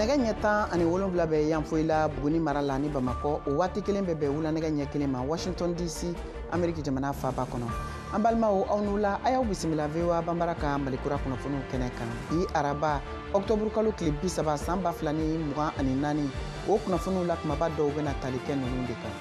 Nɛgɛ ɲɛ 17 bɛ Yanfolila, Buguni mara la ni Bamakɔ. O waati kelen bɛ bɛn wula nɛgɛ ɲɛ 1 ma Washington DC, Ameriki jamana faaba kɔnɔ. An balimaw, aw n'u la, a y'aw bisimila VOA Banbara ka Malikura kunnafoniw kɛnɛ kan bi araba, ɔktɔburu kalo tile 30, san 2024. O kunnafoniw la kumaba dɔw bɛna tali kɛ ninnu de kan.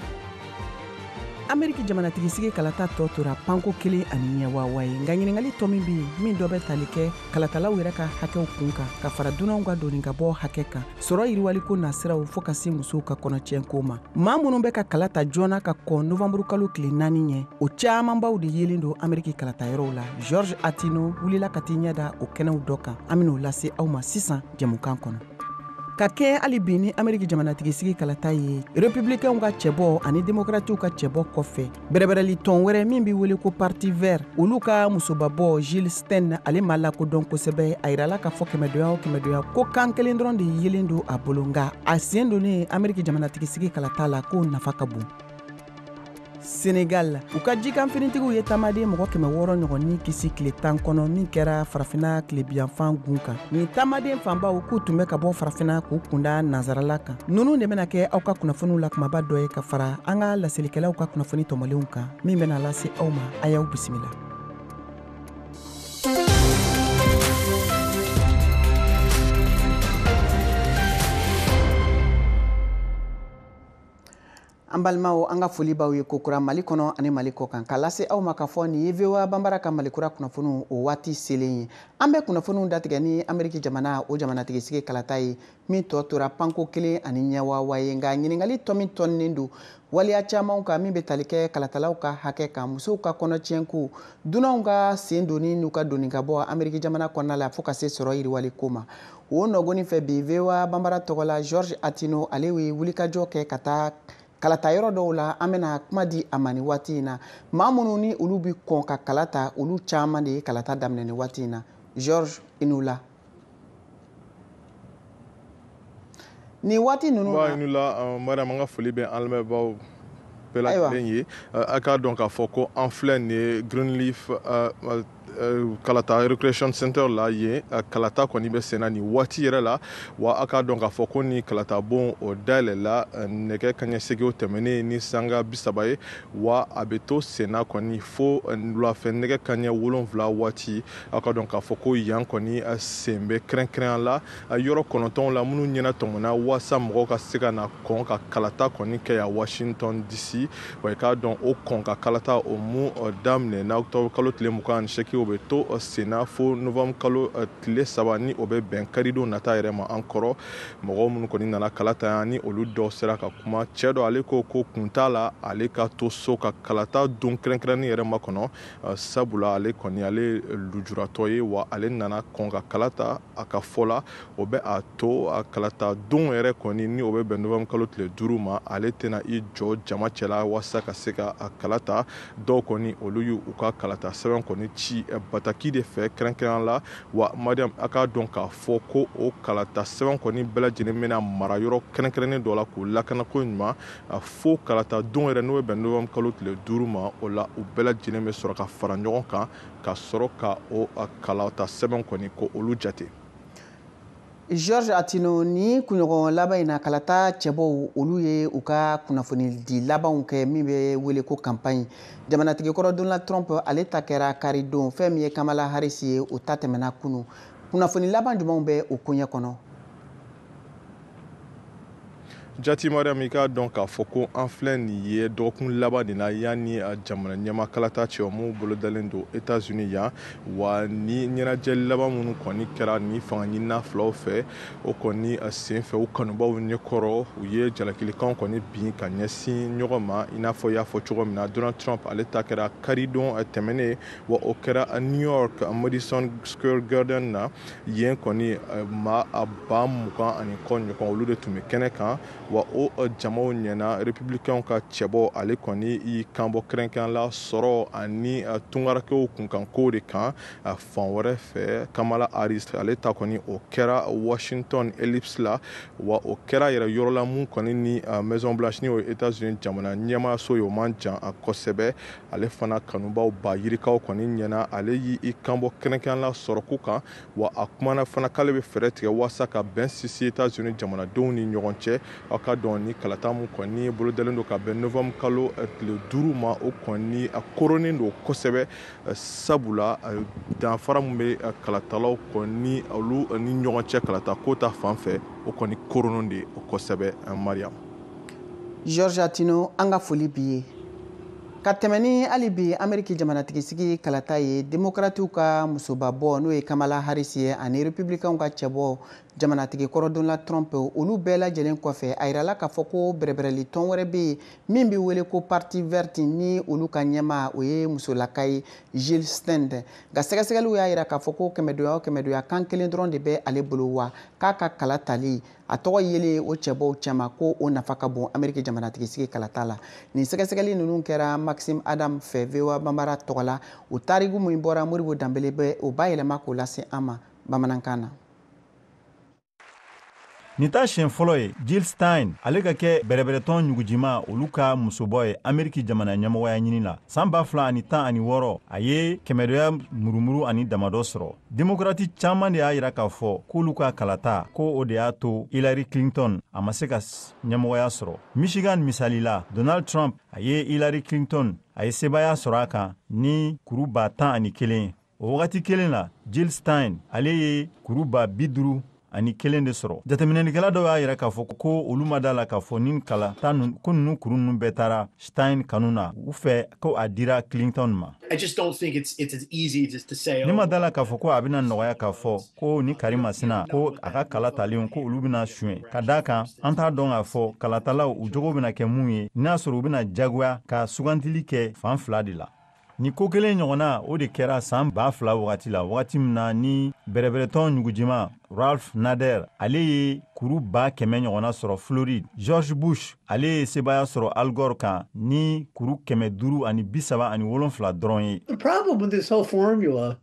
Ameriki jamanatigisigi kalata tɔ tora panko kelen ani ɲɛwawa ye, nka ɲininkali tɔ min bɛ yen, min dɔ bɛ tali kɛ kalatalaw yɛrɛ ka hakɛw kun kan, ka fara dunanw ka doni ka bɔ hakɛ kan, sɔrɔ yiriwaliko nasiraw, fɔɔ ka se musow ka kɔnɔtiɲɛko ma. Maa minnu bɛ ka kala ta joona ka kɔn novanburu kalo tile 4 ɲɛ, o camanbaw de yelen don Ameriki kalatayɔrɔw la. George Atino wulila ka t'i ɲɛ da o kɛnɛw dɔ kan. An ben'o lase aw ma sisan jɛmukan kɔnɔ. Ka kɛ hali bi ni Ameriki jamanatigisigi kalata ye, republicainw ka cɛbɔ ani demokratiw ka cɛbɔ kɔfɛ, bɛrɛbɛrɛli tɔn wɛrɛ min bɛ wele ko Parti Vert, olu ka musobabɔ Jill Stein, ale ma lakodɔn kosɛbɛ. A yirala k'a fɔ kɛmɛdonya o kɛmɛdonya ko kan kelen dɔrɔn de yelen don a bolo, nka a sen donnen Ameriki jamanatigisigi kalata la, k'o nafa ka bon. Senegal, u ka jikan finitigiw ye taamaden mɔgɔ 600 ɲɔgɔn ni kisi tile 10 kɔnɔ, min kɛra Farafina tilebiyanfan gun kan. Nin taamaden fanbaw k'u tun bɛ ka bɔ Farafina k'u kunda nansarala kan. Ninnu de bɛna kɛ aw ka kunnafoniw la kumaba dɔ ye, ka fara an ka laselikɛlaw ka kunnafoni tɔmɔlenw kan min bɛna lase aw ma. A y'aw bisimila. An balimaw, an ka foli b'aw ye kokura Mali kɔnɔ ani Mali kɔ kan, k'a lase aw ma k'a fɔ nin ye VOA Banbara ka Malikura kunnafoniw o waati selen ye. An bɛ kunnafoniw datigɛ ni Ameriki jamana o jamanatigisigi kalata ye, min tɔ tora panko kelen ani ɲɛwawa ye, nka ɲininkali tɔ min tɔnnen don waleya camanw kan, min bɛ tali kɛ kalatalaw ka hakɛ kan, musow ka kɔnɔtiɲɛko, dunanw ka sen donni n'u ka doni ka bɔ Ameriki jamana kɔnɔna la, fo ka se sɔrɔ yiriwali ko ma. O nɔgɔni fɛ bi, VOA Banbara tɔgɔ la, George Atino, ale ye wulikajɔ kɛ ka taa kalata yɔrɔ dɔw la. An bɛna kuma di a ma nin waati in na. Maa minnu ni olu bi kɔn ka kala ta, olu caman de ye kalata daminɛ nin waati in na. George, i n'u la nin waati ninnu na. I n'u la Mariam, an ka foli bɛ an lamɛnbaaw bɛɛ lajɛlen ye. A k'a dɔn k'a fɔ ko an filɛ nin ye Greenleaf kalata Recreation Center la. Yen kalata kɔni bɛ senna nin waati yɛrɛ la. Wa a k'a dɔn k'a fɔ ko ni kalata bon o dayɛlɛla nɛgɛ kaɲɛ seegin tɛmɛnen ni sanga 30 ye, wa a bɛ to senna kɔni fo wulafɛ nɛgɛ kaɲɛ 7 waati. A k'a dɔn k'a fɔ ko yan kɔni sen bɛ kɛrɛnkɛrɛnya la yɔrɔ 9 la minnu ɲɛna tɔmɔna waasa mɔgɔw ka se ka na kɔn ka kalata kɔni kɛ yan Washington DC. Wa i k'a dɔn o kɔn ka kalata o mun daminɛ octobre kalo tile 28, o bɛ to senna fo novembre kalo tile 3, ni o bɛ bɛn karidon nata yɛrɛ ma. An kɔrɔ mɔgɔw minnu kɔni nana kalata yan, ni olu dɔw sera ka kuma, cɛ dɔ ale ko ko kun t'a la ale ka to so ka kalata don kɛrɛnkɛrɛnnin yɛrɛ makɔnɔ, sabula ale kɔni ale lujuratɔ ye, wa ale nana kɔn ka kalata. A ka fɔ la, o bɛ a to a kalata don yɛrɛ kɔni, ni o bɛ bɛn novembre kalo tile 5 ma, ale tɛna i jɔ jama cɛla walasa ka se ka a kalata. Dɔw kɔni olu y'u ka kalata sɛbɛn kɔni ci bataki de fɛ kɛrɛnkɛrɛnya la. Wa Mariam, a k'a dɔn k'a fɔ ko o kalata sɛbɛn kɔni bɛɛ lajɛlen bɛna mara yɔrɔ kɛrɛnkɛrɛnnen dɔ la k'u lakana ko ɲuman fo kalata don yɛrɛ, n'o bɛ bɛn novembre kalo tile 5 ma. O la u bɛɛ lajɛlen bɛ sɔrɔ ka fara ɲɔgɔn kan ka sɔrɔ ka o kalata sɛbɛn kɔni ko olu jate. George Atino, ni kunɲɔgɔn laban in na, kalata cɛbɔw olu ye u ka kunnafoni di labanw kɛ, min bɛ wele ko campagne. Jamanatigi kɔrɔ Donald Trump, ale ta kɛra karidon. Fɛn min ye Kamala Harris ye, o ta tɛmɛna kunu. Kunnafoni laban jumɛnw bɛ o koɲɛ kɔnɔ? Jati Mariam, i k'a dɔn k'a fɔ ko an filɛ nin ye dɔgɔkun laban de la yanni jamana ɲɛma kalata cɛ mun bolodalen don États-Unis yan. Wa ni ɲɛnajɛ laban minnu kɔni kɛra ni fanga ɲinina filaw fɛ, o kɔni sen fɛ u kanubaw ɲɛkɔrɔ, u ye jalakilikanw kɔni bin ka ɲɛsin ɲɔgɔn ma. I n'a fɔ i y'a fɔ cogo min na, Donald Trump ale ta kɛra karidon tɛmɛnen, wa o kɛra New York Madison Square Garden na. Yen kɔni maa 20,000 ani kɔ ɲɔgɔn olu de tun bɛ kɛnɛ kan. Wa o jamaw ɲɛna, républicainw ka cɛbɔ, ale kɔni y'i kanbɔ kɛrɛnkɛrɛn la sɔrɔ ani tungarakɛw kunkanko de kan. Fan wɛrɛ fɛ, Kamala Harris, ale ta kɔni, o kɛra Washington Ellipse la. Wa o kɛra yɛrɛ yɔrɔ la mun kɔni ni Maison Blanche, ni o ye États-Unis jamana ɲɛmaaso ye, o man jan kosɛbɛ. Ale fana kanubaw ba yirikaw kɔni ɲɛna. Ale y'i kanbɔ kɛrɛnkɛrɛn la sɔrɔko kan. Wa a kumana fana k'ale bɛ fɛɛrɛ tigɛ waasa ka bɛn sinsin États-Unis jamanadenw ni ɲɔgɔn cɛ. Aw ka dɔn, ni kalata mun kɔni bolodalen don ka bɛn novembre kalo tile 5 ma, o kɔni a koronnen don kosɛbɛ, sabula danfara mun bɛ kalatalaw kɔni olu ni ɲɔgɔn cɛ kalata ko ta fan fɛ, o kɔni koronnen de kosɛbɛ, Mariam. Georges Atino, an ka foli b'i ye. Ka tɛmɛ ni hali bi Ameriki jamanatigisigi kalata ye, Demokratiw ka musobabɔ, n'o ye Kamala Harris ye, ani Republicainw ka cɛbɔ, jamanatigi kɔrɔ Donald Trump, olu bɛɛ lajɛlen kɔfɛ, a yirala k'a fɔ ko bɛrɛbɛrɛli tɔn wɛrɛ bɛ yen min bɛ wele ko Parti Vert, ni olu ka ɲɛmaa, o ye musolaka ye, Jill Stein. Nka sɛgɛsɛgɛliw y'a yira k'a fɔ ko kɛmɛdonya o kɛmɛdonya, kan kelen dɔrɔn de bɛ ale bolo. Wa k'a ka kala tali, a tɔgɔ yelen o cɛbɔw cɛma, ko o nafa ka bon Ameriki jamanatigisigi kalata la. Nin sɛgɛsɛgɛli ninnu kɛra Maxime Adam fɛ VOA Bambara tɔgɔ la. O tariku min bɔra, Modibo Danbele bɛ o bayɛlɛma k'o lase an ma bamanankan na. Nin ta siɲɛ fɔlɔ ye Jill Stein ale ka kɛ bɛrɛbɛrɛtɔn ɲugujima olu ka musobɔ ye Ameriki jamana ɲɛmɔgɔya ɲini la. San 2016, a ye kɛmɛdoya murumuru ani damadɔ sɔrɔ. Demokrati caaman de y'a yira k'a fɔ k'olu ka kalata ko o de y'a to Hillary Clinton a ma se ka ɲɛmɔgɔya sɔrɔ. Michigan misali la, Donald Trump a ye Hillary Clinton, a ye sebaaya sɔrɔ a kan ni kuru 11,000. O wagati kelen la, Jill Stein ale ye kuru 51,000 de sɔrɔ. Jateminɛlikɛla dɔw y'a yira k'a fɔ ko olu ma da la k'a fɔ ni kala ta ko ninnu kuru ninnu bɛɛ taara Stein kanu na u fɛ, ko a dira Clinton ma. Ne ma da la k'a fɔ ko a bɛna nɔgɔya k'a fɔ ko ni kari masina ko a ka kala talen ko olu bɛna suɲɛ, ka da kan an t'a dɔn k'a fɔ kalatalaw u jogo bɛna kɛ mun ye, n'a sɔrɔ u bɛna jagoya ka sugantili kɛ fan fila de la. Ni ko kelen ɲɔgɔnna, o de kɛra san 2000 wagati la, wagati min na ni bɛrɛbɛrɛtɔn ɲugujima Ralph Nader ale ye kuru 100,000 ɲɔgɔnna sɔrɔ Floride. George Bush ale ye sebaaya sɔrɔ Al Gore kan ni kuru 537 dɔrɔn ye. The problem with this whole formula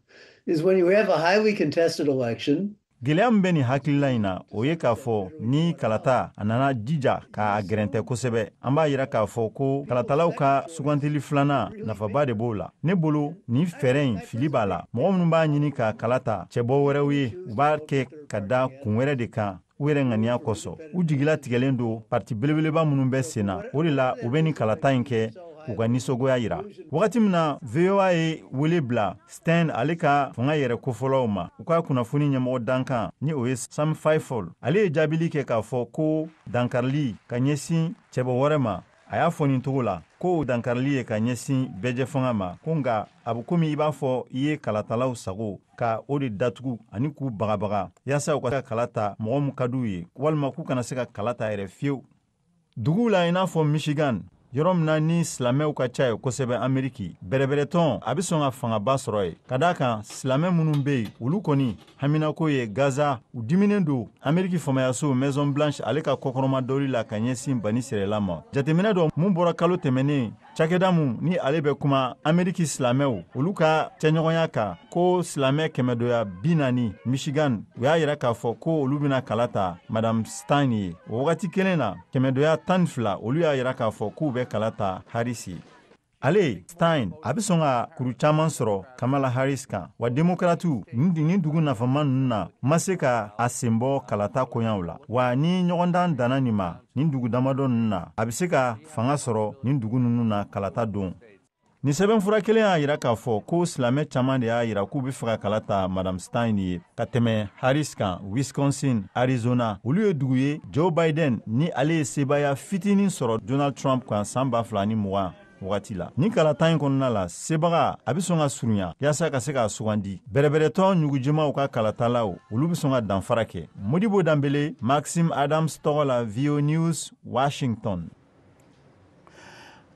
is when you have a highly contested election, Gwɛlɛya min bɛ nin hakilila in na, o ye k'a fɔ ni kalata a nana jija k'a gɛrɛntɛ kosɛbɛ, an b'a yira k'a fɔ ko kalatalaw ka sugantili filanan, nafaba de b'o la. Ne bolo, nin fɛɛrɛ in, fili b'a la. Mɔgɔ minnu b'a ɲini ka kala ta cɛbɔ wɛrɛw ye, u b'a kɛ ka da kun wɛrɛ de kan, u yɛrɛ ŋaniya kosɔn. U jigila tigɛlen don parti belebeleba minnu bɛ sen na, o de la u bɛ nin kalata in kɛ k'u ka nisɔngoya yira. Wagati min na VOA ye wele bila Stein ale ka fanga yɛrɛ kofɔlaw ma, u ka kunnafoni ɲɛmɔgɔ dankan, ni o ye Sam Pfeifle, ale ye jaabili kɛ k'a fɔ ko dankarili ka ɲɛsin cɛbɔ wɛrɛ ma, a y'a fɔ nin cogo la ko dankarili ye ka ɲɛsin bɛɛjɛ fanga ma, ko nka a bɛ komi i b'a fɔ i ye kalatalaw sago ka o de datugu ani k'u bagabaga yaasa u ka kala ta mɔgɔ min ka d'u ye, walima k'u kana se ka kala ta yɛrɛ fiyewu. Duguw la, i n'a fɔ Michigan, yɔrɔ min na ni silamɛw ka ca ye kosɛbɛ Ameriki, bɛrɛbɛrɛtɔn a bɛ sɔn ka fangaba sɔrɔ ye, ka d'a kan silamɛ minnu bɛ yen, olu kɔni haminako ye Gaza. U diminen don Ameriki famayaso Maison Blanche ale ka kɔkɔrɔmadɔli la ka ɲɛsin Bani Sirɛla ma. Jateminɛ dɔ mun bɔra kalo tɛmɛnen, cakɛda mun ni ale bɛ kuma Ameriki silamɛw olu ka cɛɲɔgɔnya kan, ko silamɛ kɛmɛdoya 40 Michigan, u y'a yira k'a fɔ ko olu bɛna kala ta Madame Stein ye. O wagati kelen na, kɛmɛdoya 12, olu y'a yira k'a fɔ k'u bɛ kala ta Harris ye. Ale Stein a bɛ sɔn ka kuru caman sɔrɔ Kamala Harris kan. Wa Demokratiw nin dugu nafama ninnu na ma se ka a sen bɔ kalata koɲaw la. Wa ni ɲɔgɔndan danna nin ma nin dugu damadɔ ninnu na, a bɛ se ka fanga sɔrɔ nin dugu ninnu na kalata don. Nin sɛbɛnfura kelen y'a yira k'a fɔ ko silamɛ caman de y'a yira k'u bɛ fɛ ka kala ta Madame Stein ye ka tɛmɛ Harris kan Wisconsin, Arizona. Olu ye dugu ye Joe Biden ni ale ye sebaaya fitinin sɔrɔ Donald Trump kan san 2020 wagati la. Ni kalata in kɔnɔna la, sebaga a bɛ sɔn ka surunya yaasa ka se k'a sugandi. Bɛrɛbɛrɛtɔn ɲugujimaw ka kalatalaw, olu bɛ sɔn ka danfara kɛ. Modibo Danbele, Maxime Adams tɔgɔ la, VOA News, Washington.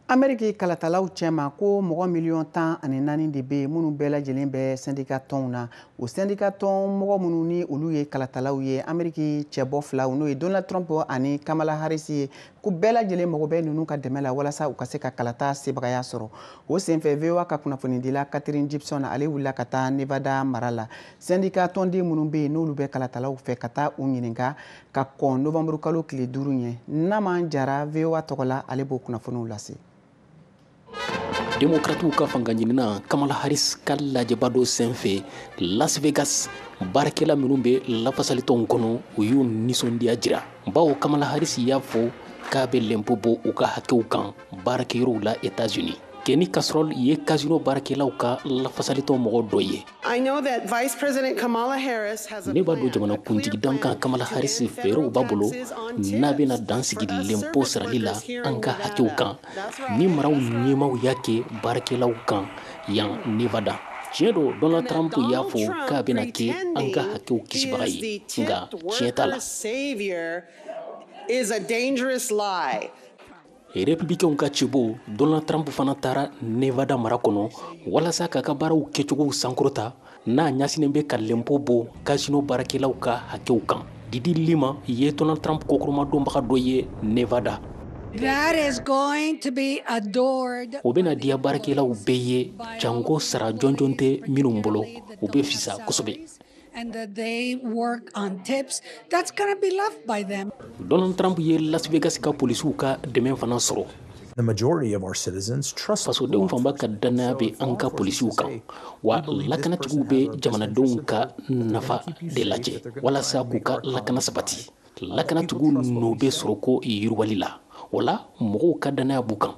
Ameriki kalatalaw cɛma, ko mɔgɔ 14 miliyɔn de bɛ yen minnu bɛɛ lajɛlen bɛ sɛndika tɔnw na. O sɛndika tɔn mɔgɔ minnu ni olu ye kalatalaw ye, Ameriki cɛbɔ filaw, n'o ye Donald Trump ani Kamala Harris ye, ko bɛɛ lajɛlen mago bɛ ninnu ka dɛmɛ la walasa u ka se ka kalata sebagaya sɔrɔ. O senfɛ, VOA ka kunnafonidila Catherine Gibson, ale wulila ka taa Nevada mara la, sɛndika tɔnden minnu bɛ yen n'olu bɛ kalatalaw fɛ, ka taa u ɲininka ka kɔn novembre kalo tile 5 ɲɛ. Naman Jara, VOA tɔgɔ la, ale b'o kunnafoniw lase. Demokratiw ka fanga ɲinina Kamala Harris ka lajɛba dɔ senfɛ Las Vegas, baarakɛla minnu bɛ lafasalitɔnw kɔnɔ, u y'u nisɔndiya jira, bawo Kamala Harris y'a fɔ k'a bɛ lɛnpo bɔ u ka hakɛw kan baarakɛyɔrɔw la Etats-Unis. Kenny Casserole ye casino baarakɛlaw ka lafasalitɔn mɔgɔ dɔ ye. Ne b'a dɔn jamanakuntigi dankan Kamala Harris fɛɛrɛw b'a bolo n'a bɛna dan sigi lɛnpo sarali la an ka hakɛw kan ni maraw ɲɛmaw y'a kɛ baarakɛlaw kan yan Nevada. Tiɲɛ don, Donald Trump y'a fɔ k'a bɛna kɛ an ka hakɛw kisibaga ye, nka tiɲɛ t'a la. Is a dangerous lie. Republicainw ka cɛbɔ Donald Trump fana taara Nevada mara kɔnɔ walasa k'a ka baaraw kɛcogow sankɔrɔta, n'a ɲɛsinnen bɛ ka lɛnpo bɔ casino baarakɛlaw ka hakɛw kan. Didi Lima ye Donald Trump kɔkɔrɔmadonbaga dɔ ye Nevada. O bɛna diya baarakɛlaw bɛɛ ye, janko sara jɔnjɔn tɛ minnu bolo, o bɛ fisa kosɛbɛ. And that they work on tips, that's going to be loved by them. Donald Trump ye Las Vegas ka polisiw ka dɛmɛ fana sɔrɔ. The majority of our citizens trust Fasodenw fanba ka dannaya bɛ an ka polisiw kan, wa lakanatigiw bɛ jamanadenw ka nafa de lajɛ walasa k'u ka lakana sabati. Lakanatigiw nɔ bɛ sɔrɔ ko yiriwali la, o la mɔgɔw ka dannaya b'u kan.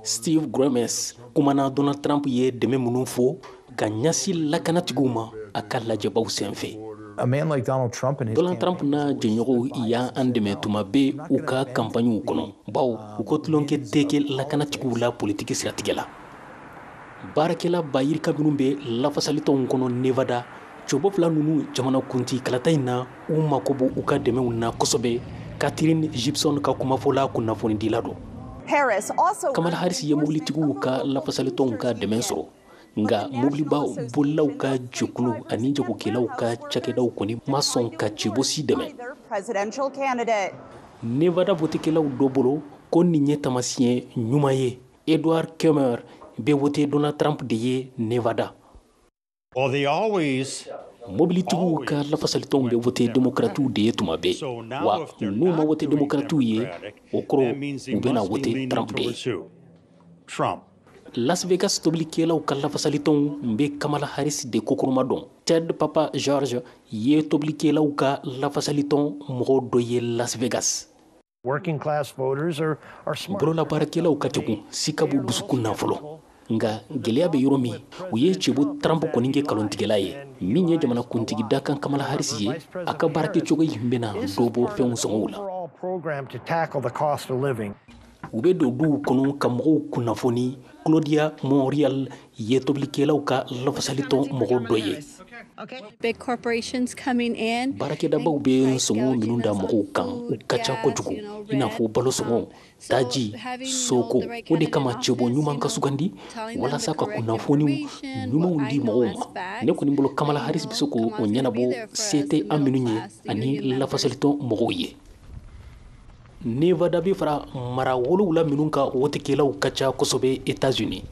Steve Grimes kumana Donald Trump ye dɛmɛ minnu fɔ ka ɲɛsin lakanatigiw ma a ka lajɛbaw senfɛ. A man like Donald Trump and his Donald Trump n'a jɛɲɔgɔnw y'an dɛmɛ tuma bɛɛ u ka kanpaɲiw kɔnɔ, bawo u ko tulonkɛ tɛ kɛ lakanatigiw la politiki siratigɛ la. Baarakɛla ba yirika minnu bɛ lafasalitɔnw kɔnɔ Nevada, cɛbɔ fila ninnu jamanakuntigi kalata in na, u mako b'u u ka dɛmɛw na kosɛbɛ. Catherine Gibson ka kumafɔla kunnafonidila don. Kamala Harris ye mobilitigiw ka lafasalitɔnw ka dɛmɛ sɔrɔ, nka mobiliba bolilaw ka jɛkulu ani jagokɛlaw ka cakɛdaw kɔni ma sɔn ka cɛbɔ si dɛmɛ. Nevada votekɛlaw dɔ bolo, ko nin ye taamasiyɛn ɲuman ye. Edward Kemer bɛ wote Donald Trump de ye Nevada. Well, they always Mobilitigiw ka lafasalitɔnw bɛ wote demokratiw de ye tuma bɛɛ, wa n'u ma wote demokratiw ye, o kɔrɔ u bɛna wote Trump de ye. Trump. Las Vegas tobilikɛlaw ka lafasalitɔnw bɛ Kamala Harris de kokɔrɔma dɔn. Ted Papa George ye tobilikɛlaw ka lafasalitɔn mɔgɔ dɔ ye Las Vegas. Working class voters are smart. Bololabaarakɛlaw ka degun, sika b'u dusukun na fɔlɔ, nka gwɛlɛya bɛ yɔrɔ min, u ye cɛbɔ Trump kɔni kɛ kalontigɛla ye. Min ye jamanakuntigi dakan Kamala Harris ye, a ka baarakɛcogo in bɛna dɔ bɔ fɛnw sɔngɔw la. Overall program to tackle the cost of living. U bɛ don duw kɔnɔ ka mɔgɔw kunnafoni. Claudia Monreal ye tobilikɛlaw ka lafasalitɔn mɔgɔ dɔ ye. Big corporations coming in. Baarakɛdabaw bɛ sɔngɔ minnu da mɔgɔw kan, u ka ca kojugu, i n'a fɔ balo sɔngɔ, taji, soko. O de kama cɛbɔ ɲuman ka sugandi walasa ka kunnafoniw ɲumanw di mɔgɔw ma. Ne kɔni bolo, Kamala Harris bɛ se k'o ɲɛnabɔ se tɛ an minnu ye ani lafasalitɔn mɔgɔw ye. Nevada bɛ fara mara 7 minnu ka wotekɛlaw ka ca kosɛbɛ Etats-Unis,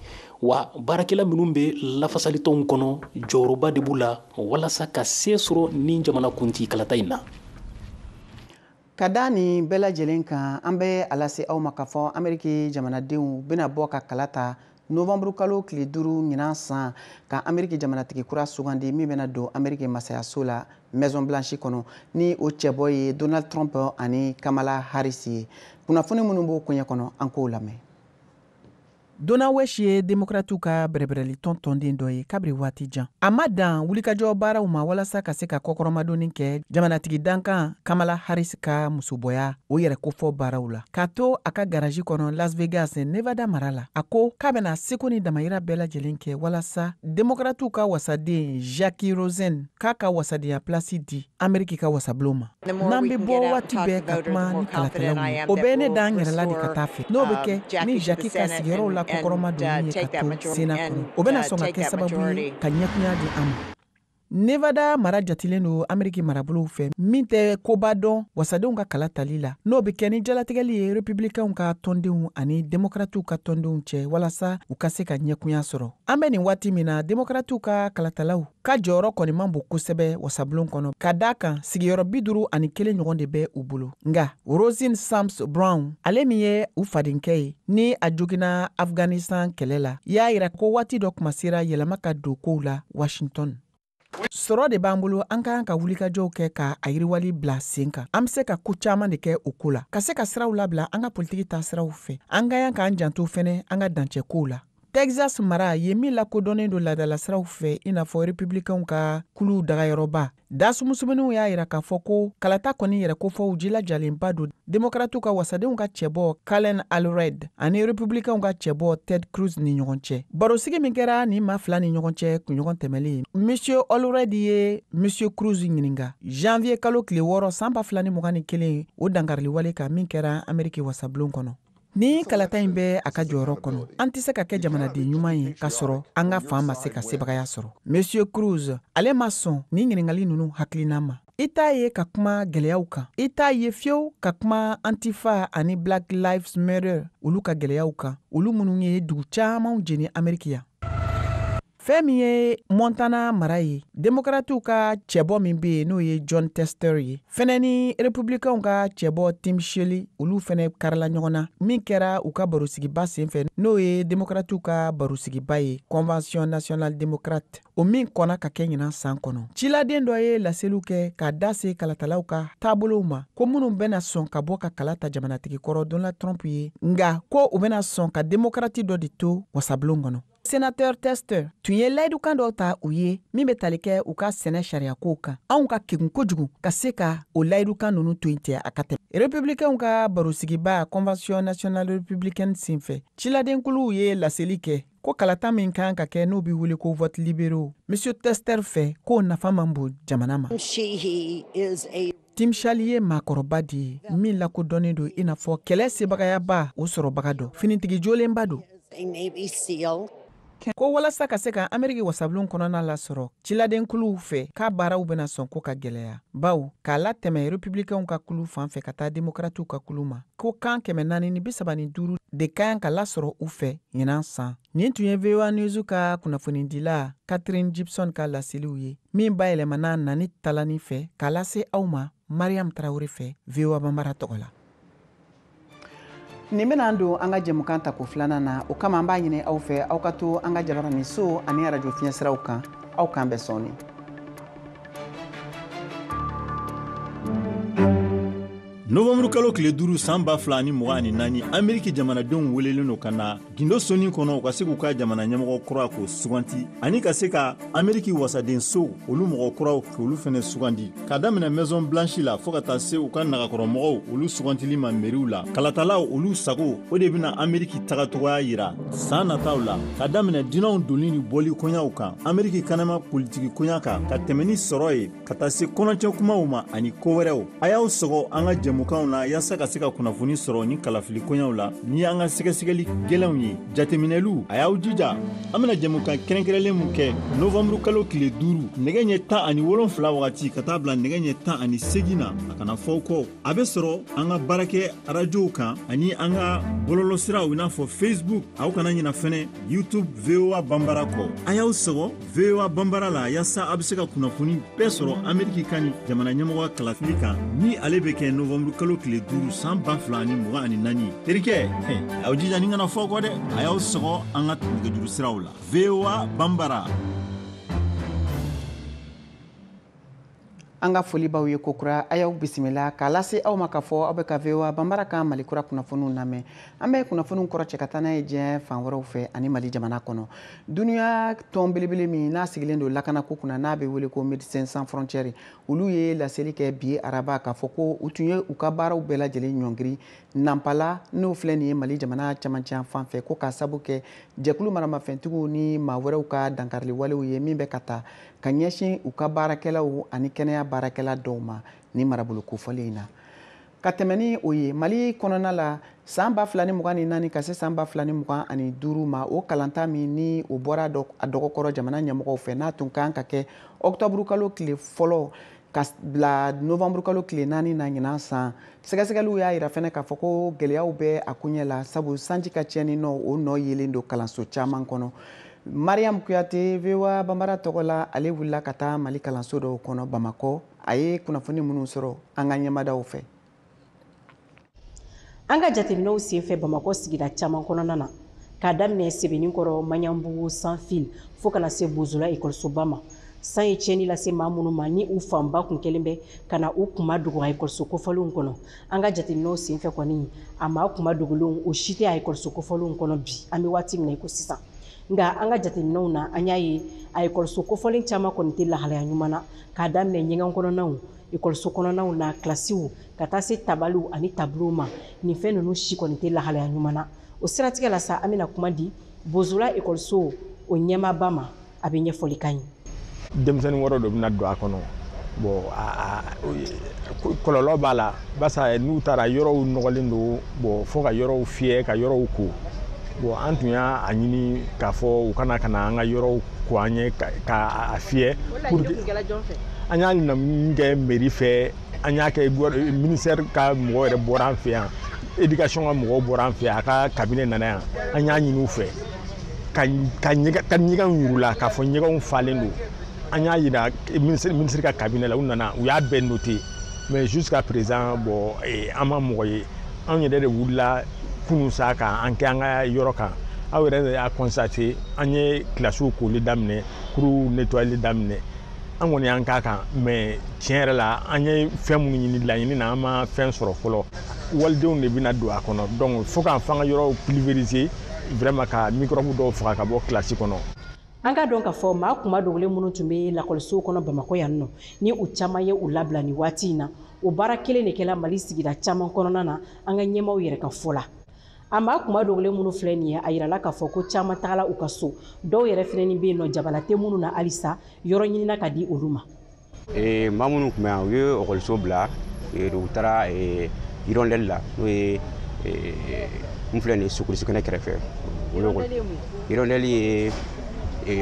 wa baarakɛla minnu bɛ lafasalitɔnw kɔnɔ, jɔyɔrɔba de b'u la walasa ka se sɔrɔ ni jamanakuntigi kalata in na. Ka da nin bɛɛ lajɛlen kan, an bɛ a lase aw ma k'a fɔ Ameriki jamanadenw bɛna bɔ ka kala ta novembre kalo tile 5 ɲinan san, ka Ameriki jamanatigi kura sugandi min bɛna don Ameriki masayaso la, Maison Blanche kɔnɔ, ni o cɛbɔ ye Donald Trump ani Kamala Harris ye. Kunnafoni minnu b'o koɲɛ kɔnɔ, an k'o lamɛn. Donna Wesh ye Demokratiw ka bɛrɛbɛrɛlitɔn tɔnden dɔ ye kabiri waati jan. A ma dan wulikajɔ baaraw ma walasa ka se ka kɔkɔrɔmadonni kɛ jamanatigi dankan Kamala Harris ka musobɔya o yɛrɛ kofɔ baaraw la. K'a to a ka garaji kɔnɔ Las Vegas, Nevada mara la, a ko k'a bɛna seko ni damayira bɛɛ lajɛlen kɛ walasa Demokratiw ka wasaden Jackie Rosen k'a ka wasadenya pilasi di Ameriki ka wasabulon ma. N'an bɛ bɔ waati bɛɛ ka kuma ni kalatalaw ye, o bɛ ne da n yɛrɛ la de ka taa fɛ. N'o bɛ kɛ ni Jackie ka sigiyɔrɔw la kɔkɔrɔma donni ye ka to Sénat kɔnɔ, o bɛna sɔn ka kɛ sababu ye ka ɲɛkunya di an ma. Nevada mara jatilen don Ameriki marabolow fɛ min tɛ koba dɔn wasadenw ka kala tali la, n'o bɛ kɛ ni jalatigɛli ye Republicainw ka tɔndenw ani Demokratiw ka tɔndenw cɛ walasa u ka se ka ɲɛkunya sɔrɔ. An bɛ nin waati min na, Demokratiw ka kalatalaw ka jɔyɔrɔ kɔni man bon kosɛbɛ wasabulon kɔnɔ, ka da kan sigiyɔrɔ 51 ɲɔgɔn de bɛ u bolo. Nka Rosin Sams Brown, ale min ye u fadenkɛ ye ni a joginna Afghanistan kɛlɛ la, y'a yira ko waati dɔ kuma sera yɛlɛma ka don kow la Washington. Sɔrɔ de b'an bolo, an ka kan ka wulikajɔw kɛ ka a yiriwali bila sen kan. An bɛ se ka ko caman de kɛ o ko la, ka se ka siraw labila an ka politiki taasiraw fɛ. An ka kan k'an janto fɛnɛ an ka dancɛ kow la. Texas mara ye min lakodɔnnen don laadalasiraw fɛ i n'a fɔ Republicainw ka kuluw dagayɔrɔba, dasumusumuniw y'a yira k'a fɔ ko kalata kɔni yɛrɛ kofɔw jilajalenba don Demokratiw ka wasadenw ka cɛbɔ Kalen Alred ani Republicainw ka cɛbɔ Ted Cruz ni ɲɔgɔn cɛ. Barosigi min kɛra nin maa fila ni ɲɔgɔn cɛ kunɲɔgɔn tɛmɛlen, Monsieur Allred ye Monsieur Cruz ɲininka janvier kalo tile 6 san 2021, o dankariliwale kan min kɛra Ameriki wasabulon kɔnɔ. Ni kalata in bɛ a ka jɔyɔrɔ kɔnɔ, an tɛ se ka kɛ jamanaden ɲuman ye k'a sɔrɔ an ka fan ma se ka sebagaya sɔrɔ. Monsieur Cruz, ale ma sɔn ni ɲininkali ninnu hakilina ma. I t'a ye ka kuma gɛlɛyaw kan, i t'a ye fiyewu ka kuma Antifa ani Black Lives Matter olu ka gɛlɛyaw kan, olu minnu ye dugu camanw jeni Ameriki yan. Fɛn min ye Montana mara ye, Demokratiw ka cɛbɔ min bɛ yen n'o ye John Tester ye fɛnɛ ni Republicainw ka cɛbɔ Tim Shelley, olu fɛnɛ karila ɲɔgɔn na min kɛra u ka barosigiba senfɛ, n'o ye Demokratiw ka barosigiba ye, Convention nationale démocrate, o min kɔnna ka kɛ ɲinan san kɔnɔ. Ciladen dɔ ye laseliw kɛ k'a da se kalatalaw ka taabolow ma, ko minnu bɛna sɔn ka bɔ ka kala ta jamanatigi kɔrɔ Donald Trump ye, nka ko u bɛna sɔn ka démocrate dɔ de to wasabulon kɔnɔ. Sénateur Tester tun ye layidukan dɔ ta u ye min bɛ tali kɛ u ka sɛnɛ sariyakow kan. Anw ka kegun kojugu ka se ka o layidukan ninnu to yen tɛ a ka tɛmɛ. Republicainw ka barosigiba Convention nationale républicaine senfɛ, ciladenkuluw ye laseli kɛ ko kalata min kan ka kɛ n'o bɛ wele ko vote libéraux, Monsieur Tester fɛ, k'o nafa man bon jamana ma. Tim Shelley ye maakɔrɔba de ye min lakodɔnnen don i n'a fɔ kɛlɛ sebagayaba o sɔrɔbaga dɔ, finitigi jolenba don. Ko walasa ka se ka Ameriki wasabulon kɔnɔna lasɔrɔ ciladenkuluw fɛ, k'a baaraw bɛna sɔn ko ka gɛlɛya, baw k'a latɛmɛ Republicainw ka kulu fan fɛ ka taa Demokratiw ka kulu ma, ko kan 435 de ka kan ka lasɔrɔ u fɛ ɲinan san. Nin tun ye VOA News ka kunnafonidila Catherine Gibson ka laseliw ye min bayɛlɛmana Nani Talani fɛ k'a lase aw ma Mariam Traoré fɛ VOA Bambara tɔgɔ la. Nin bɛna don an ka jɛmukan tako filanan na, o kama an b'a ɲini aw fɛ aw ka to an ka jabarani so ani arajo fiɲɛsiraw kan. Aw k'an bɛn sɔɔni. Novembre kalo tile 5 san 2024, Ameriki jamanadenw welelen don ka na gindo soni kɔnɔ u ka se k'u ka jamana ɲɛmɔgɔ kura k'o suganti ani ka se ka Ameriki wasadenso olu mɔgɔ kuraw k'olu fɛnɛ sugandi, k'a daminɛ Maison Blanche la fɔɔ ka taa se u ka nagakɔrɔmɔgɔw olu sugantili ma meriw la. Kalatalaw olu sago o de bɛna Ameriki tagacogoya yira san nataw la, k'a daminɛ dunanw donni ni bɔli koɲaw kan, Ameriki kanama politiki koɲa kan, ka tɛmɛ ni sɔrɔ ye ka taa se kɔnɔcɛ kumaw ma ani ko wɛrɛw. A y'aw sɔgɔ an ka jɛmukanw na yaasa ka se ka kunnafoni sɔrɔ ni kalafili koɲaw la ni an ka sɛgɛsɛgɛli gɛlɛnw ye, jateminɛliw. A y'aw jija, an bɛna jɛmukan kɛrɛnkɛrɛnlen mun kɛ novembre kalo tile 5 nɛgɛ ɲɛ 17 wagati ka taa bila nɛgɛ ɲɛ 18 na, a kana fɔ kɔ. A bɛ sɔrɔ an ka baarakɛ arajow kan ani an ka bɔlɔlɔsiraw i n'a fɔ Facebook. Aw kana ɲina fɛnɛ YouTube VOA Bambara kɔ. A y'aw sɔgɔ VOA Bambara la yaasa a bɛ se ka kunnafoni bɛɛ sɔrɔ Ameriki kan ni jamana ɲɛmɔgɔ kalafili kan ni ale bɛ kɛ novembre kalo tile 5 san 2024. Terikɛ, aw jija ni kana fɔ kɔ dɛ. A y'aw sɔgɔ an ka nɛgɛjuru siraw la. VOA Bambara. An ka foli b'aw ye kokura. A y'aw bisimila k'a lase aw ma k'a fɔ aw bɛ ka VOA Banbara ka Mali kura kunnafoniw lamɛn. An bɛ kunnafoniw kɔrɔ cɛ ka taa n'a ye diɲɛ fan wɛrɛw fɛ ani Mali jamana kɔnɔ. Dunuya tɔn belebele min n'a sigilen don lakanako kunna, n'a bɛ wele ko Médecins Sans Frontières, olu ye laseli kɛ bi araba k'a fɔ ko u tun ye u ka baaraw bɛɛ lajɛlen ɲɔngiri Nanpala, n'o filɛ nin ye Mali jamana camancɛ fan fɛ, ko k'a sabu kɛ jɛkulu maramafɛntigiw ni maa wɛrɛw ka dankarili walew ye min bɛ ka taa ka ɲɛsin u ka baarakɛlaw ani kɛnɛya baarakɛla dɔw ma ni marabolo kofɔlen in na. Ka tɛmɛ ni o ye, Mali kɔnɔna la, san 2024 ka se san 2025 ma, o kalanta min ni o bɔra a dɔgɔkɔrɔ jamana ɲɛmɔgɔw fɛ, n'a tun kan ka kɛ ɔkutɔburu kalo tile fɔlɔ ka bila novanburu kalo tile 4 na ɲinan san, sɛgɛsɛgɛliw y'a yira fɛnɛ k'a fɔ ko gɛlɛyaw bɛ a koɲɛ la, sabu sanji ka tiɲɛni nɔ o nɔ yelen don kalanso caman kɔnɔ. Mariam Kuyate, VOA Banbara tɔgɔ la, ale wulila ka taa Mali kalanso dɔw kɔnɔ Bamakɔ. A ye kunnafoni minnu sɔrɔ an ka ɲɛmadaw fɛ. An ka jateminɛw senfɛ Bamakɔ sigida caman kɔnɔna na, k'a daminɛ Sebenikɔrɔ, Maɲanbugu, Sanfil fo kana se Bozola ekɔlisoba ma, san ye tiɲɛni lase maa minnu ma ni u fanba kun kɛlen bɛ ka na u kuma dogo a ekɔliso kofɔlenw kɔnɔ. An ka jateminɛw senfɛ kɔni, a maa kuma dogolenw o si tɛ a ekɔliso kofɔlenw kɔnɔ bi, an bɛ waati min na i ko sisan. Nka an ka jateminɛw na, an y'a ye a ekɔliso kofɔlen caman kɔni tɛ lahalaya ɲuman na, k'a daminɛ ɲɛgɛn kɔnɔnaw, ekɔliso kɔnɔnaw na, kilasiw, ka taa se tabaliw ani tabulow ma. Nin fɛn ninnu si kɔni tɛ lahalaya ɲuman na. O siratigɛ la sa, an bɛna kuma di Bozola ekɔliso o ɲɛmaaba ma, a bɛ ɲɛfɔli k'an ye. Denmisɛnnin wɛrɛw de bɛna don a kɔnɔ. Bon, kɔlɔlɔ b'a la, barisa n'u taara yɔrɔw nɔgɔlen don. Bon, fo ka yɔrɔw fiyɛ, ka yɔrɔw ko. Bon, an tun y'a ɲini k'a fɔ u kana ka na an ka yɔrɔw ko an ye k'a fiyɛ. An y'a ɲini kɛ mairie fɛ, an y'a kɛ ministère ka mɔgɔ yɛrɛ bɔra an fɛ yan, éducation ka mɔgɔw bɔra an fɛ yan, a ka cabinet nana yan, an y'a ɲini u fɛ ka ɲɛgɛnw yir'u la k'a fɔ ɲɛgɛnw falen don. An y'a yira ministre ka cabinet la, u nana, u y'a bɛɛ noté, mais jusqu'à présent, bon, an ma mɔgɔ ye. Anw yɛrɛ de wulila kunun sa k'an kɛ an ka yɔrɔ kan. Aw yɛrɛ de y'a constaté, an ye kilasiw koli daminɛ, kuruw nettoyeli daminɛ. An kɔni y'an k'a kan, mais tiɲɛ yɛrɛ la, an ye fɛn minnu ɲini laɲini na, an ma fɛn sɔrɔ fɔlɔ. Walidenw de bɛna don a kɔnɔ, donc fo k'an f'an ka yɔrɔw pulvériser vraiment, ka microbe dɔw faga ka bɔ kilasi kɔnɔ. An ka dɔn k'a fɔ maa kuma dogolen minnu tun bɛ lakɔlisow kɔnɔ Bamakɔ yan nɔ, ni u caman ye u labila nin waati in na, o baara kelen de kɛla Mali sigida caman kɔnɔna na, an ka ɲɛmaaw yɛrɛ ka fɔ la. A maa kuma dogolen minnu filɛ nin ye, a yirala k'a fɔ ko caman tagala u ka so, dɔw yɛrɛ fɛnɛ bɛ yen nɔ, jabala tɛ minnu na halisa, yɔrɔ ɲinina ka di olu ma. Maa minnu tun bɛ yan, u ye ekɔliso bila, u taara Hirondelle la, n'o ye n filɛ nin ye Sokulusi kɛnɛ kɛrɛfɛ. Hirondelle ye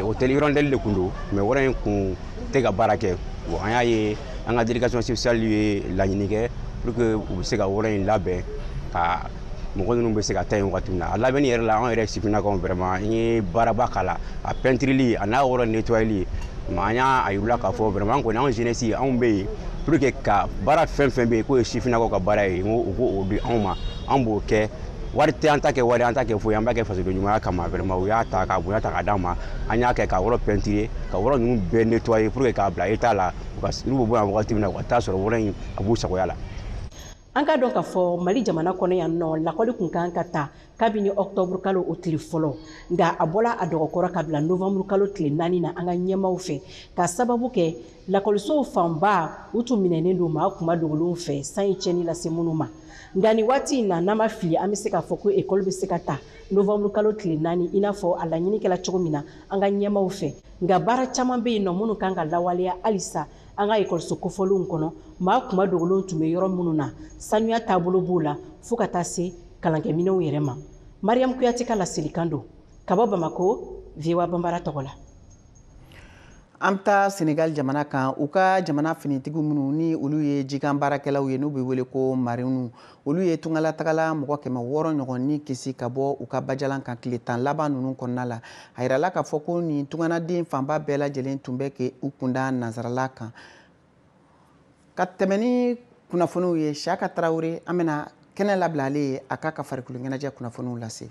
hôtel Hirondelle de kun don, mais wɔrɔ in kun tɛ ka baara kɛ. Bon, an y'a ye an ka délégation spéciale ye laɲini kɛ pour que u bɛ se ka wɔrɔ in labɛn ka mɔgɔ ninnu bɛ se ka taa yen wagati min na. A labɛnni yɛrɛ la, anw yɛrɛ sifinnakaw vraiment an ye baaraba k'a la, a peintureli a n'a yɔrɔ nettoyeli. Mais an y'a yir'u la k'a fɔ vraiment an kɔni, anw jeunesse, anw bɛ yen pour que ka baara fɛn fɛn bɛ yen k'o ye sifinnakaw ka baara ye, n ko u k'o di anw ma, an b'o kɛ. Wari tɛ an ta kɛ wari, an ta kɛ foyi, an b'a kɛ fasoden ɲumanya kama. Vraiment u y'a ta k'a bonya ta k'a d'an ma, an y'a kɛ ka yɔrɔ peinturer, ka yɔrɔ ninnu bɛɛ nettoyer pour que k'a bila état la, u ka n'u bɛ bɔ yan wagati min na, u ka taa sɔrɔ yɔrɔ in a b'u sagoya la. An ka dɔn k'a fɔ Mali jamana kɔnɔ yan nɔ, lakɔli kun kan ka ta kabini ɔkutɔburu kalo o tile fɔlɔ, nka a bɔla a dɔgɔkɔrɔ ka bila novanburu kalo tile 4 na an ka ɲɛmaaw fɛ, ka sababu kɛ lakɔlisow fanba u tun minɛnen don maa kuma dogolenw fɛ, san ye tiɲɛni lase minnu ma. Nka nin waati in na, n'an ma fili, an bɛ se k'a fɔ ko ekɔli bɛ se ka ta novanburu kalo tile 4, i n'a fɔ a laɲini kɛla cogo min na an ka ɲɛmaaw fɛ. Nka baara caman bɛ yen nɔ minnu kan ka lawaleya halisa an ka ekɔliso kofɔlenw kɔnɔ, maa kuma dogolenw tun bɛ yɔrɔ minnu na, sanuya taabolo b'o la fo ka taa se kalankɛminɛnw yɛrɛ ma. Mariam Kuyate ka laselikan don ka bɔ Bamakɔ, VOA Banbara tɔgɔ la. An bɛ taa Senegal jamana kan. U ka jamana finitigiw minnu ni olu ye jikan baarakɛlaw ye, n'u bɛ wele ko mariniw, olu ye tungalatagala mɔgɔ 600 ɲɔgɔn ni kisi ka bɔ u ka bajalan kan tile 10 laban ninnu kɔnɔna la. A yirala k'a fɔ ko nin tunganaden fanba bɛɛ lajɛlen tun bɛ k'u kunda nansarala kan. Ka tɛmɛ ni kunnafoniw ye, Siaka Tarawele, an bɛna kɛnɛ labila ale ye a k'a ka farikolo ɲɛnajɛ kunnafoniw lase.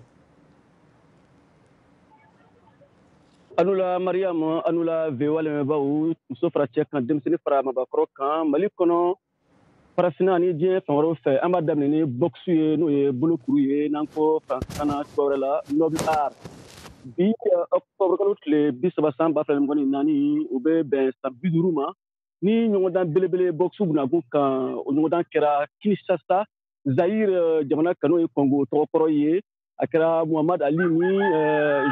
A ni wula Mariam, a ni wula VOA lamɛnbaaw, muso fara cɛ kan, denmisɛnnin fara mabakɔrɔ kan, Mali kɔnɔ, farafinna ani diɲɛ fan wɛrɛw fɛ. An b'a daminɛ ni boxe ye, n'o ye bolokuru ye, n'an ko faransikan na cogoya wɛrɛ la noble art. Bi octobre kalo tile 30 san 2024, o bɛ bɛn san 50 ma ni ɲɔgɔndan belebele boxe bunakun kan. O ɲɔgɔndan kɛra Kinshasa, Zaire jamana kan, n'o ye Congo tɔgɔkɔrɔ ye. A kɛra Muhammad Ali ni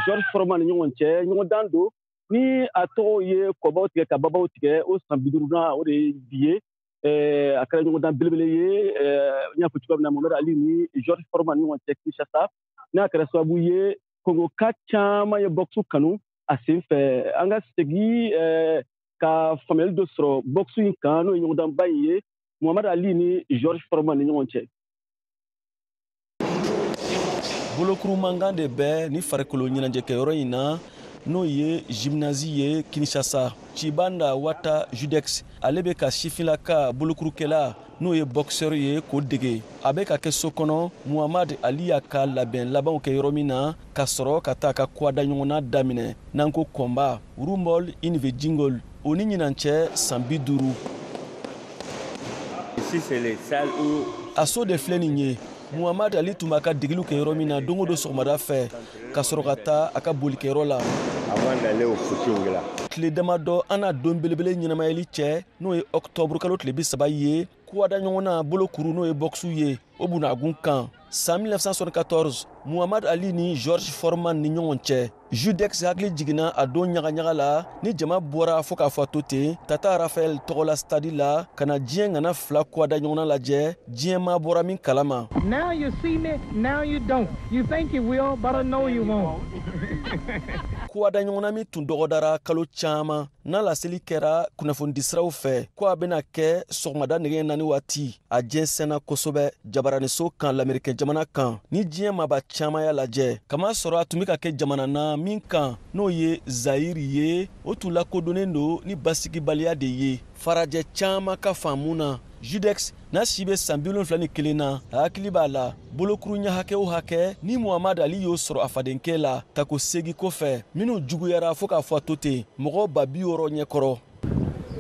George Foreman ni ɲɔgɔn cɛ. Ɲɔgɔndan don ni a tɔgɔ ye kɔbaw tigɛ ka babaw tigɛ. O san 50nan o de ye bi ye. A kɛra ɲɔgɔndan belebele ye, n y'a fɔ cogoya min na, Muhammad Ali ni George Foreman ni ɲɔgɔn cɛ Kinshasa, n'a kɛra sababu ye Kongoka caman ye boxe kanu a sen fɛ. An ka segin ka faamuyali dɔ sɔrɔ boxe in kan, n'o ye ɲɔgɔndanba in ye Muhammad Ali ni George Foreman ni ɲɔgɔn cɛ. Bolokuru mankan de bɛ ni farikolo ɲɛnajɛkɛyɔrɔ in na, n'o ye gymnase ye Kinshasa. Chibanda Wata Judex, ale bɛ ka sifinlaka bolokurukɛla, n'o ye boxeur ye, k'o dege. A bɛ ka kɛ so kɔnɔ Muhammad Ali y'a ka labɛn labanw kɛ yɔrɔ min na, ka sɔrɔ ka taa a ka kwada ɲɔgɔnna daminɛ, n'an ko combat Rumble in the Jungle. O ni ɲinan cɛ san 50. A so de filɛ nin ye. Muhammad Ali tun b'a ka degeliw kɛ yɔrɔ min na don o don sɔgɔmada fɛ, ka sɔrɔ ka taa a ka bolikɛyɔrɔ la. Tile damadɔ an n'a don belebele ɲɛnamayali cɛ, n'o ye octobre kalo tile 30 ye, kuwada ɲɔgɔnna bolokuru, n'o ye boxe ye, o bunagun kan. San 1974, Muhammad Ali ni George Foreman ni ɲɔgɔn cɛ. Judex hakili jiginna a don ɲagaɲaga la ni jama bɔra fo k'a fɔ a to ten Tata Raphaël tɔgɔla stade la ka na diɲɛ ŋana fila kuwada ɲɔgɔnna lajɛ, diɲɛ maa bɔra min kalama. Now you see me, now you don't. You think you will, but I know you won't. Kuwada ɲɔgɔnna min tun dɔgɔdara kalo caman, n'a laseli kɛra kunnafonidisiraw fɛ ko a bɛna kɛ sɔgɔmada nɛgɛ 4 waati, a jɛnsɛnna kosɛbɛ jabaraniso kan lamerikɛn jamana kan ni diɲɛ maaba caman y'a lajɛ. Kamasɔrɔ a tun bɛ ka kɛ jamana na min kan, n'o ye Zaire ye, o tun lakodɔnnen don ni basigibaliya de ye farajɛ caman ka faamu na. Judex n'a si bɛ san 71 na, a hakili b'a la bolokuru ɲɛ hakɛ o hakɛ ni Muhammad Ali y'o sɔrɔ a fadenkɛ la tako segi kɔfɛ, minnu juguyara fo k'a fɔ a to ten mɔgɔ 60,000 ɲɛkɔrɔ.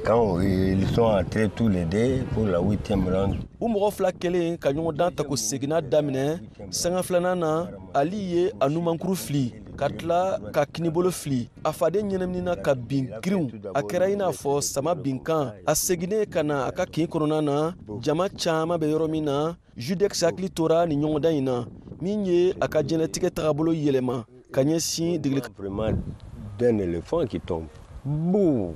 Quand ils sont entrés tous les deux pour la 8e round. U mɔgɔ fila kelen ka ɲɔgɔn dan tako seginna daminɛ. Sanga filanan na, Ali ye a numankuru fili ka tila ka kinibolo fili. A faden ɲɛnaminina ka bin girinw, a kɛra i n'a fɔ sama binkan. A seginnen ka na a ka kin kɔnɔna na, jama caman bɛ yɔrɔ min na, Judex hakili tora nin ɲɔgɔndan in na min ye a ka diɲɛlatigɛ tagabolo yɛlɛma ka ɲɛsin degeli. Vraiment d'un éléphant qui tombe. Bouh.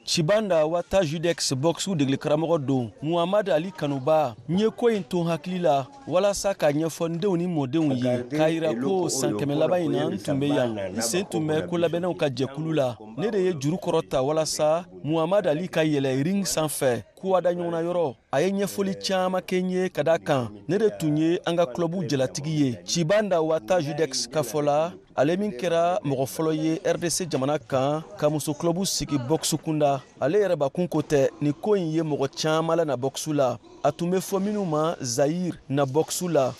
Chibanda Wata Judex boxe degeli karamɔgɔ don Muhammad Ali kanuba. N ye ko in to n hakili la walasa k'a ɲɛfɔ n denw ni mɔdenw ye, k'a yira ko san 100 laban in na n tun bɛ yan, n sen tun bɛ kolabɛnnaw ka jɛkulu la. Ne de ye juru kɔrɔta walasa Muhammad Ali ka yɛlɛ ring sanfɛ kuwada ɲɔgɔnna yɔrɔ. A ye ɲɛfɔli caman kɛ n ye ka da kan ne de tun ye an ka club jalatigi ye. Chibanda Wata Judex ka fɔ la, ale min kɛra mɔgɔ fɔlɔ ye RDC jamana kan ka muso club sigi boxe kunda, ale yɛrɛ bakun ko tɛ, nin ko in ye mɔgɔ caman la na boxe la. A tun bɛ fɔ minnu ma Zaire na boxe la.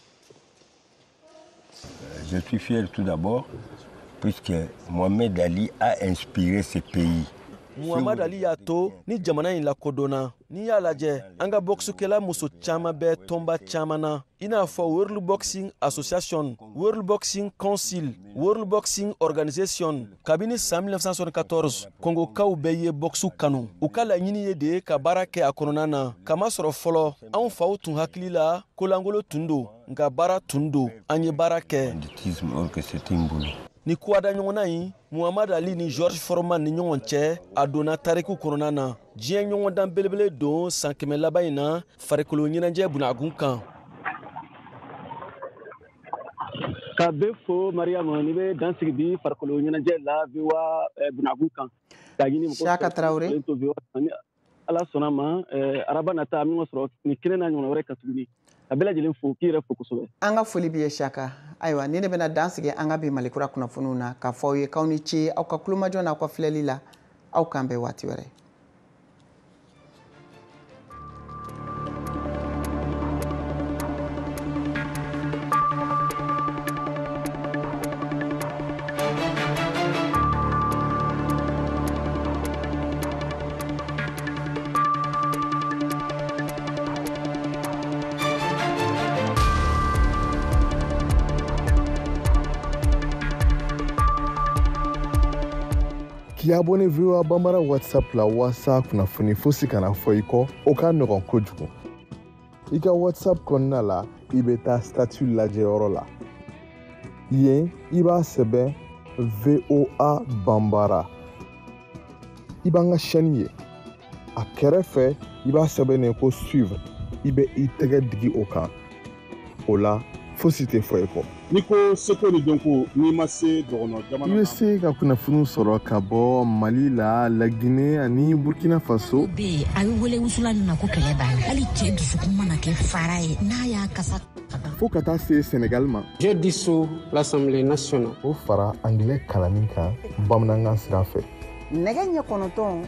Je suis fier tout d'abord puisque Mohamed Ali a inspiré ce pays. Muhammad Ali y'a to ni jamana in lakodɔnna. N'i y'a lajɛ, an ka boxekɛla muso caman bɛ tɔnba caman na, i n'a fɔ World Boxing Association, World Boxing Council, World Boxing Organization. Kabini san 1974, Kongokaw bɛɛ ye boxe kanu. U ka laɲini ye de ka baara kɛ a kɔnɔna na. Kamasɔrɔ fɔlɔ, anw faw tun hakili la kolangolo tun don, nka baara tun don. An ye baara kɛ. Ni kuwada ɲɔgɔnna in Muhammad Ali ni George Foreman ni ɲɔgɔn cɛ, a donna tariku kɔnɔna na. Diɲɛ ɲɔgɔndan belebele don san 100 laban in na farikolo ɲɛnajɛ bunagun kan. Ka bɛɛ fo Mariam, ni bɛ dan sigi bi farikolo ɲɛnajɛ la VOA bunagun kan. K'a ɲini mɔgɔw Siaka Traoré. Ala sɔnna ma, araba nata an bɛ ɲɔgɔn sɔrɔ nin kɛnɛ n'a ɲɔgɔnna wɛrɛ kan tuguni. Ka bɛɛ lajɛlen fo, k'i yɛrɛ fo kosɛbɛ. An ka foli b'i ye Siaka. Ayiwa, ni ne bɛna dan sigi an ka bi Malikura kunnafoniw na, k'a fɔ aw ye k'aw ni ce aw ka kulomajɔ n'aw ka filɛli la. Aw k'an bɛn waati wɛrɛ. K'i abonné VOA Bambara WhatsApp la waasa kunnafoni fosi kana fɔ i kɔ, o ka nɔgɔn kojugu. I ka WhatsApp kɔnɔna la, i bɛ taa statut lajɛyɔrɔ la. Yen, i b'a sɛbɛn VOA Bambara. I b'an ka chaîne ye. A kɛrɛfɛ, i b'a sɛbɛn ko suivre. I bɛ i tɛgɛ digi o kan. O la, fosi tɛ fɔ i kɔ. N'i ko seko ni dɔnko, n'i ma se dɔgɔnɔ jamana. I bɛ se ka kunnafoniw sɔrɔ ka bɔ Mali la, Laginɛ ani Burkina Faso. Bɛ yen, a bɛ wele wusulan min ma ko kɛlɛ b'a la, hali cɛ dusukun mana kɛ fara ye n'a y'a kasa. Fo ka taa se Senegal ma. J'ai dissous l'Assemblée nationale. O fara angilɛ kalanni kan bamanankan sira fɛ. Nɛgɛ ɲɛ 9.